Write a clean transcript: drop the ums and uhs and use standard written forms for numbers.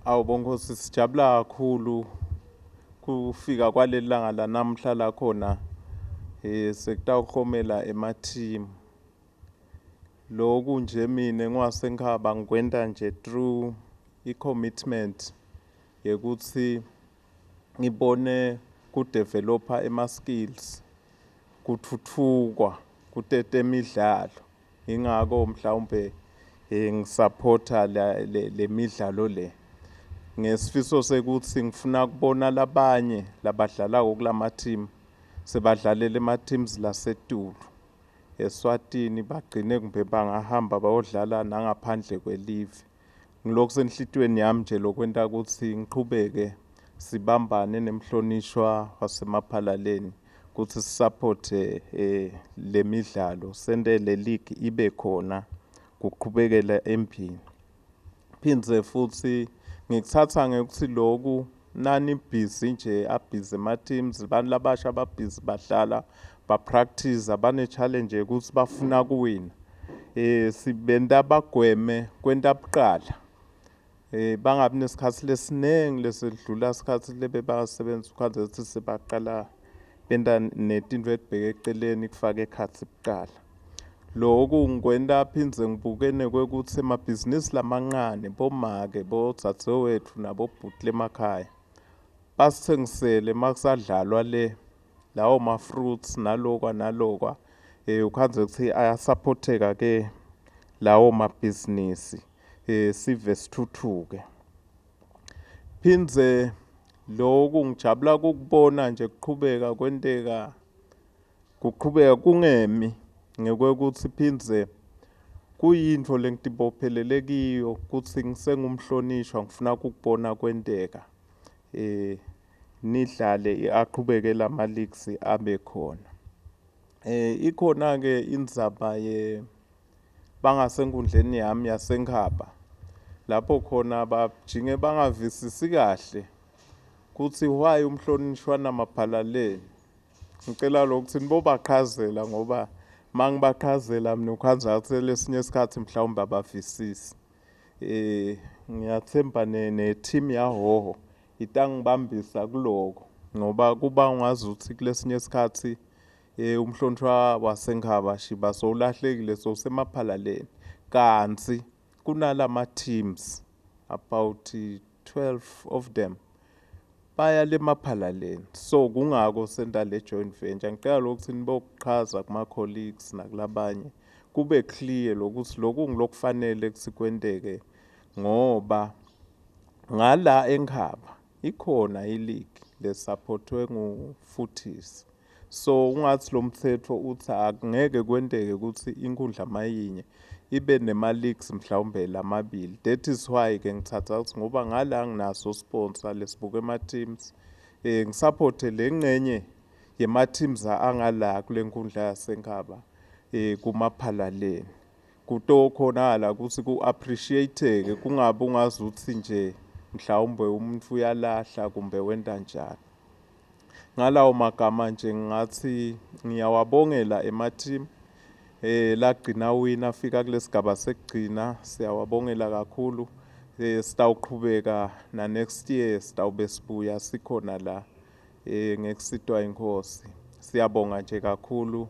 Awu bonkosi, sijabula kakhulu kufika kwaleli langa lanamhla la khona sekutawuhlomela ema-team. Loku nje mina ngiwaseNkhaba ngikwenta nje through i-commitment yekuthi ngibone kudevelopha ema-skills, kutfutfukwa kutetemidlalo. Ingako mhlawumbe ngisupporta le midlalo le. Ngesifiso sekuthi ngifuna kubona labanye labadlalako kulama team sebadlalela ema teams lasetulu eSwatini, bagcine kumbe bangahamba bayodlala nangaphandle kwelive. Ngilokhu senhlitiyweni yami nje lokwenta ukuthi ngiqhubeke sibambane nemhlonishwa waseMaphalaleni ukuthi sisupporte le midlalo, sente le league ibe khona kuqhubekela empini. Phindze futhi ngikuthatha ngekuthi loku nani busy nje, abhizi ema-teams, abantu labasha ababhizi badlala, ba-practice, bane-challenge yokuthi bafuna kuwina, sibenta bagweme kwenta buqala, bangabi nesikhathi lesiningi lesidlula isikhathi lebe basebenzisa ukhandze ukuthi sebaqala benta netinto etibheke eceleni kufaka ekhatsi buqala. Loku ngikwenta phindze ngibuke nekwekuthi emabhizinisi lamancane, bomake, bodzadzewetfu nabobhuti emakhaya basithengisele makusadlalwa le lawo ma-fruits nalokwa nalokwa, ukhandze ukuthi ayasupporteka ke lawo mabhizinisi, sive sithuthuke. Phindze loku ngijabula kukubona nje kuqhubeka kwenteka, kuqhubeka kungemi ngekwekuthi phindze kuyintfo lengitibophelele kiyo kutsi ngisengumhlonishwa ngifuna kukubona kwenteka, nidlale, aqhubeke lama leagues abe khona. Ikhona ke indzaba ye bangasenkundleni yami yaseNkhaba lapho khona bajinge bangavisisi kahle kutsi why umhlonishwa naMaphalaleni. Ngicela lokuthi nibobachazela ngoba mangibachazela mina ukhandza ukuthi lesinye isikhathi mhlawumbe abavisisi. Ngiyathemba ne team yaHhohho itangibambisa kuloko ngoba kuba ungazuthi kulesinye isikhathi umhlonishwa waseNkhaba shiba sowulahlekile, sowuseMaphalaleni, kanti kunalama teams about 12 of them baya lemaphalaleni. So kungako senta le joint venture. Ngicela lokuthi nibokuchaza kuma colleagues nakulabanye kube clear lokuthi lokhu ngilokufanele ukuthi kwenteke ngoba ngala eNkhaba ikhona i-league lesupportwe nguFuthisi. So ungathi lo mthetho uthi akungeke kwenteke ukuthi inkundla mayinye ibe nema-leagues mhlawumbe lamabili. That is why ke ngithatha ukuthi ngoba ngala nginaso sponsor lesibuka ema-teams, ngisupporte le ngcenye yema-teams angala kule nkundla yaseNkhaba kuMaphalaleni, kutokhonakala ukuthi ku-appreciate-ke, kungabi ungazuthi nje mhlawumbe umuntu uyalahla kumbe wenta njani. Ngalawo magama nje ngingathi ngiyawabongela ema-team lagcina wina afika kulesigaba sekugcina, siyawabongela kakhulu. Sitawuqhubeka na next year, sitawube sibuya sikhona la ngekusitwa inkosi. Siyabonga nje kakhulu.